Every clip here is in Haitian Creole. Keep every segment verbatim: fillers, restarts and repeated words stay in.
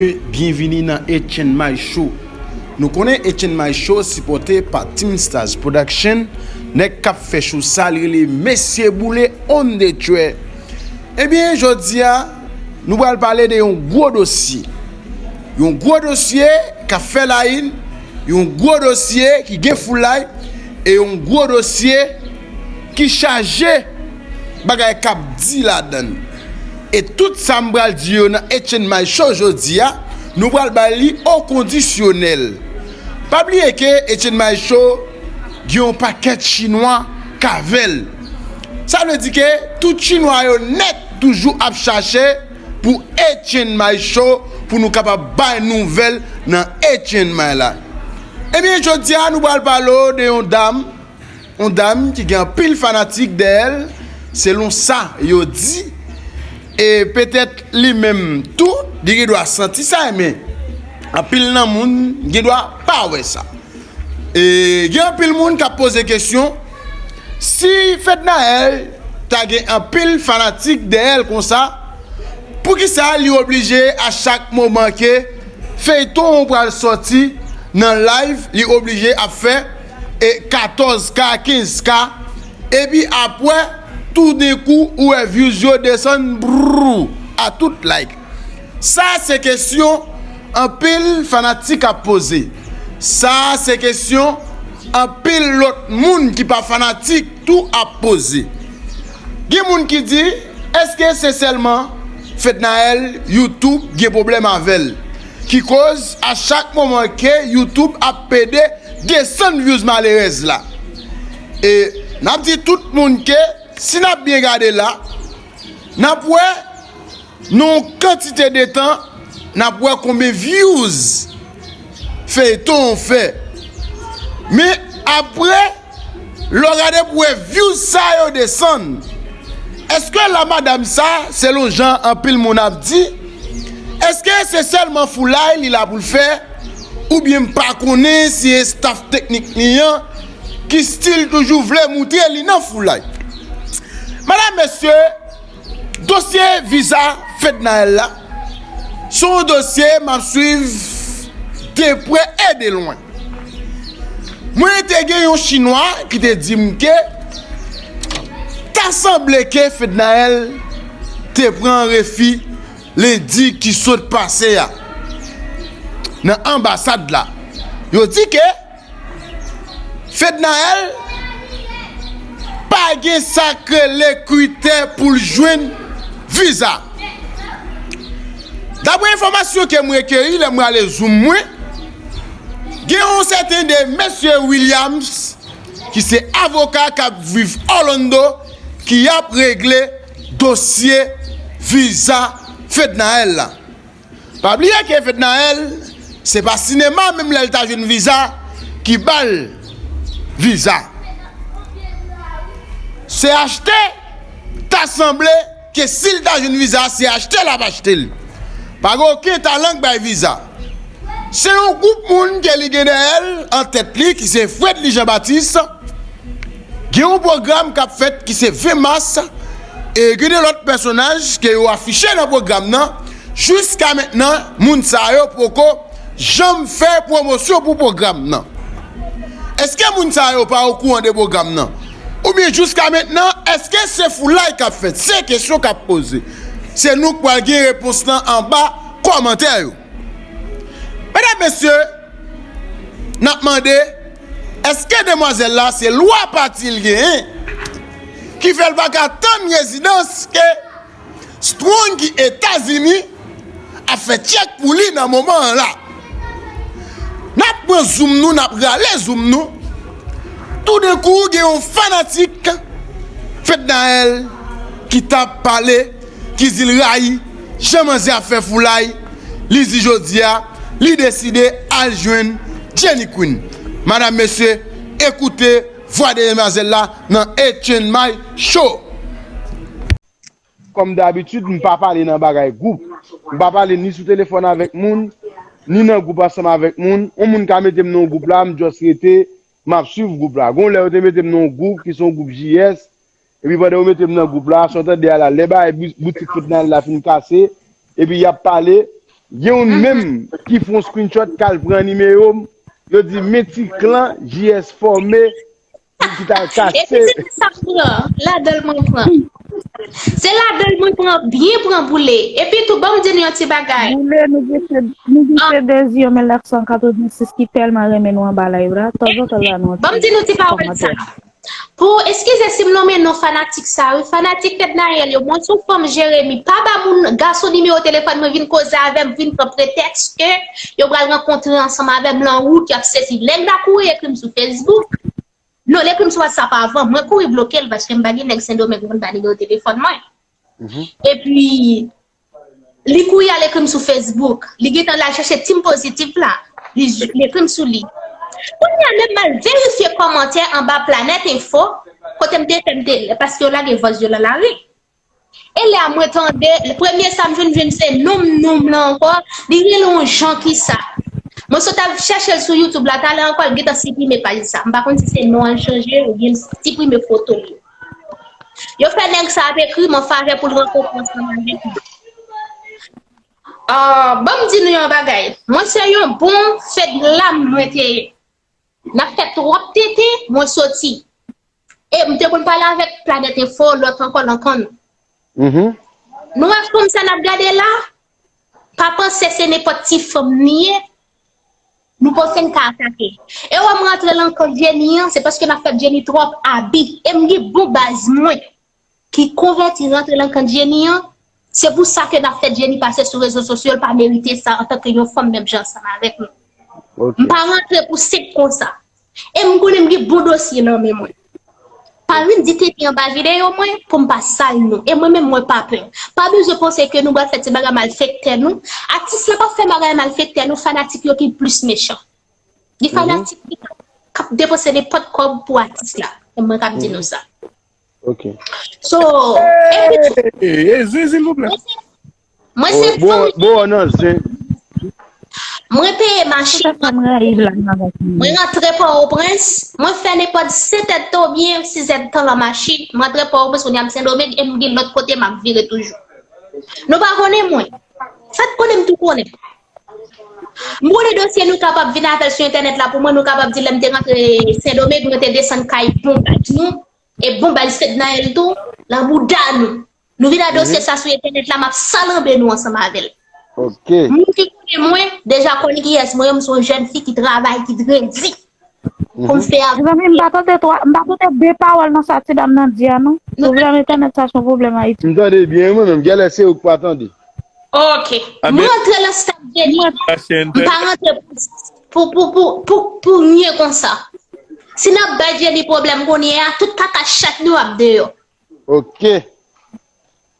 mesye, byenvini nan H and My Show. Nou konnen H and My Show sipòte pa Team Stars Production, nèg k ap fè show sa, li rele Mesye Boule on the track. Ebyen, jodi a, nou pral pale de yon gwo dosye. Yon gwo dosye k ap fè la une, yon gwo dosye ki gen foulay, e yon gwo dosye ki chaje bagay k ap di ladan l. E tout sa m pral di yo nan H and My Show jodi a, nou pral bay li o kondisyonèl. Pa bliye ke H and My Show gen yon pakèt chinwa k avè l. Sa vle di ke tout chinwa yo nèt toujou ap chache pou H and My Show, pou nou kapab bay nouvèl nan H and My la. Ebyen, jodi a, nou pral pale w de yon dam, yon dam ki gen anpil fanatik dèyè l, selon sa yo di, e petèt li menm tou, li gen dwa santi sa, men anpil nan moun gen dwa pa wè sa. E gen anpil moun k ap poze kesyon, si Fednaelle ta gen anpil fanatik dèyè l konsa, poukisa li oblije a chak moman ke feyton an pral sòti nan live, li oblije ap fè e katòz K, kenz K, epi apre, toudenkou, ou wè views yo desann, brrr, a tout like. Sa se kesyon anpil fanatik ap poze. Sa se kesyon anpil lòt moun ki pa fanatik tou ap poze. Gen moun ki di, èske se sèlman Fednaelle YouTube gen pwoblèm avè l, ki koz a chak moman ke YouTube ap pede desann views malerèz la? E n ap di tout moun ke si n ap byen gade la, n ap wè nan yon kantite de tan, n ap wè konbyen views feyton an fè. Men apre, lè w gade pou wè views sa yo desann, èske la madanm sa, selon jan anpil moun ap di, èske se sèlman foulay li la pou l fè, oubyen m pa konnen si e staff teknik li an ki still toujou vle moutre li nan foulay? Madanm, mesye, dosye viza Fednaelle la, se yon dosye m ap swiv de prè e de lwen. Mwen te gen yon chinwa ki te di m ke ta sanble ke Fednaelle te pran refi lendi ki sot pase a nan anbasad la. Yo di ke Fednaelle pa gen sa k rele kritè pou l jwenn viza. Daprè enfòmasyon ke m rekeyi lè m ale zoom mwen, gen yon sèten de mesye Williams ki se avoka k ap viv Orlando ki ap regle dosye viza Fednaelle la. Pa bliye ke Fednaelle, se pa sinema, menm lè l ta jwenn viza, ki ba l viza. Se achte, ta sanble ke si l ta jwenn viza, se achte l ap achte l. Pa gen okenn talan k bay viza. Se yon gwoup moun ke li gen dèyè l, an tèt li, ki se Fredly Jean Baptiste. Gen yon pwogram k ap fèt ki se ven mas, e gen de lòt pèsonaj ke yo afiche nan pwogram nan. Jiska mentnan, moun sa yo poko janm fè pwomosyon pou pwogram nan. Èske moun sa yo pa okouran de pwogram nan? Oubyen jiska mentnan, èske se foulay k ap fèt? Se kesyon k ap poze. Se nou k pral gen repons lan anba kòmantè yo. Medam, mesye, n ap mande, èske demwazèl la se lwa pati l genyen ki fè l pa ka tann rezidans ke Strong ki Etazini ap fè tchèk pou li nan moman an la? N ap pran zoom nou, n ap rale zoom nou. Toudenkou, gen yon fanatik Fednaelle ki t ap pale, ki di l rayi jan manzè ap fè foulay. Li di jodi a, li deside al jwenn Jenny Queen. Madanm, mesye, ekoute vwa demwazèl la nan H and My Show. Kòm dabitid, m pa pale nan bagay gwoup. M pa pale ni sou telefòn avèk moun, ni nan gwoup ansanm avèk moun. Yon moun ka mete m nan yon gwoup la, m just rete, m ap swiv gwoup la. Gon lè yo te mete m nan yon gwoup ki se yon gwoup J S, epi pandan yo mete m nan gwoup la, sa w tande a la, lè bagay bou-, boutik Fednaelle la fin kase, epi y ap pale, Gen youn menm ki fè yon screenshot k al pran nimewo m, yo di men ti klan J S fòme ki t al kase. Epi se sa m pran, ladan l mwen pran. Se ladan l mwen pran, byen pran boule. Epi tou, ban m di nou yon ti bagay. Boule, nou gen se, nou gen se de zye men lèf san katrevensis ki tèlman renmen nou anba live la. Tanzantan la nou. Ban m di nou ti pawòl sa. Pou, eskize si m nonmen non fanatik sa, wi. Fanatik Fednaelle yo, mwen se yon fanm Jeremi. Pa ba moun, gason nimewo telefòn mwen, vin koze avè m, vin pran pretèks ke yo pral rankontre ansanm avè m lan wout, y ap sezi. Nèg la kouri ekri m sou Facebook. Non, l ekri m sou WhatsApp avan. Mwen kouri bloke l paske m pa gen nèg Sendomeng mwen pa nimewo telefòn mwen. Epi, li kouri al ekri m sou Facebook. Li gentan al chèche Team Positif la. Li, li ekri m sou li. Kounye a menm m al verifye kòmantè anba Planèt Enfo, kote m te fè m te, paske yo lage vòs yo nan lari. E lè a mwen tande, premye sa m jwenn, jwenn se non m, non m lan ankò, li rele yon Jan kisa. Mwen sot al chèche l sou YouTube la, talè ankò, l gentan siprime paj sa. M pa konn si se non an l chanje oubyen l siprime foto l yo. Yo fè nèg sa ap ekri m an favè pou l rankontre ansanm avèk mwen. Ah, ban m di nou yon bagay. Mwen se yon bon Fedlam mwen te ye. N ap fè twòp tete, mwen soti. E m te konn pale avèk Planèt Enfo, lòt ankò, Lankann. Nou wè fanm sa n ap gade la? Pa panse se nenpòt ti fanm li ye. Nou panse n ka atake. E wè m rantre lan kont Jenny an, se paske n ap fè Jenny twòp abi. E m gen bon baz mwen ki konvèti rantre lan kont Jenny an. Se pou sa ke n ap fè Jenny pase sou rezo sosyo, l pa merite sa antanke yon fanm menm jan ansanm avèk nou. M pa rantre pou senp konsa. E m konnen m gen bon dosye nan men mwen. Pa vin di tete anba videyo mwen pou m pa sal nou. E mwen menm mwen pa pè. Pa bezwen panse ke nou pral fè ti bagay malfektè nou. Atis la p ap fè bagay malfektè nou, fanatik yo ki plis mechan. Gen fanatik ki k ap depanse nenpòt kòb pou atis la. E mwen k ap di nou sa. Ok. So, epi tou, Hey, Ezri, silvouplè. Mwen se fanm. Bon, nan zen. Mwen peye machin. Mwen rantre Pòtoprens. Mwen fè nenpòt sèt èdtan oubyen sis èdtan lan machin. Mwen rantre Pòtoprens, kounye a m Sendomeng, e m gen lòt kote m ap vire toujou. Nou pa konnen mwen. Sa k konnen m tou konnen. M konnen dosye nou kapab vin avè l sou entènèt la pou mwen, nou kapab di lè m te rantre Sendomeng, mwen te desann kay bon baz nou. E bon baz Fednaelle tou, nan bouda nou. Nou vin a dosye sa sou entènèt la, m ap salanbe nou ansanm avè l. Ok. Moun ki konnen mwen, deja konn kiyès mwen ye, m se yon jèn fi ki travay, ki tredi. Pou m fè avè. Mezanmi, m pa tande twa, m pa tande de pawòl nan sa ti dam nan di a, non. Pwoblèm entènèt sa se yon pwoblèm Ayiti. M tande byen, mwen menm, genlè se ou k pa tande. Ok. M rantre lan stad Jenny. M pa rantre pou, pou, pou, pou, pou, pou nye konsa. Si n ap bay Jenny pwoblèm kounye a, tout kaka chat nou ap deyò. Ok.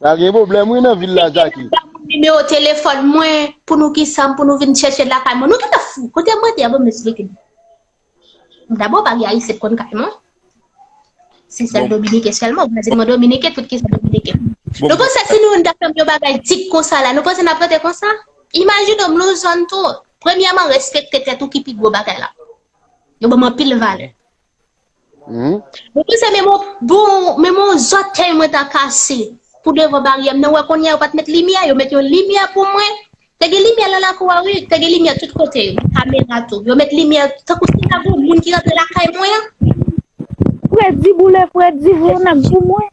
Pa gen pwoblèm wi nan vil la, Jackie. Ba moun nimewo telefòn mwen, pou nou ki sa, pou nou vin chèche lakay mwen. Nou gentan fou. Kote mwen te, a bon, m esplike nou. Dabò, pa gen Ayisyen k konn kay mwen. Se sèl Dominiken sèlman. Ou pa di mwen Dominiken, tout ki se Dominiken. Nou panse si nou youn ta fè m yon bagay dik konsa la, nou panse n ap rete konsa? Imajine w, m nan yon zòn tou. Premyèman, respekte tèt ou ki pi gwo bagay la. Yo ban m anpil valè. Mwen panse menm yon, bon, menm yon zòtèy mwen ta kase pou devan baryè m nan. Wè kounye a yo pa t met limyè, yo met yon limyè pou mwen. Te gen limyè nan lakou a wi, te gen limyè tout kote yo, kamera tou. Yo met limyè tankou si ta gen yon moun ki rantre lakay mwen an. Fredi boule, Fredi voye nèg pou mwen.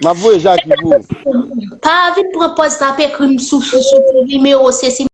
M ap voye Jackie pou ou. Pa vin pran pòz n ap ekri m sou, sou, sou, sou nimewo sesi.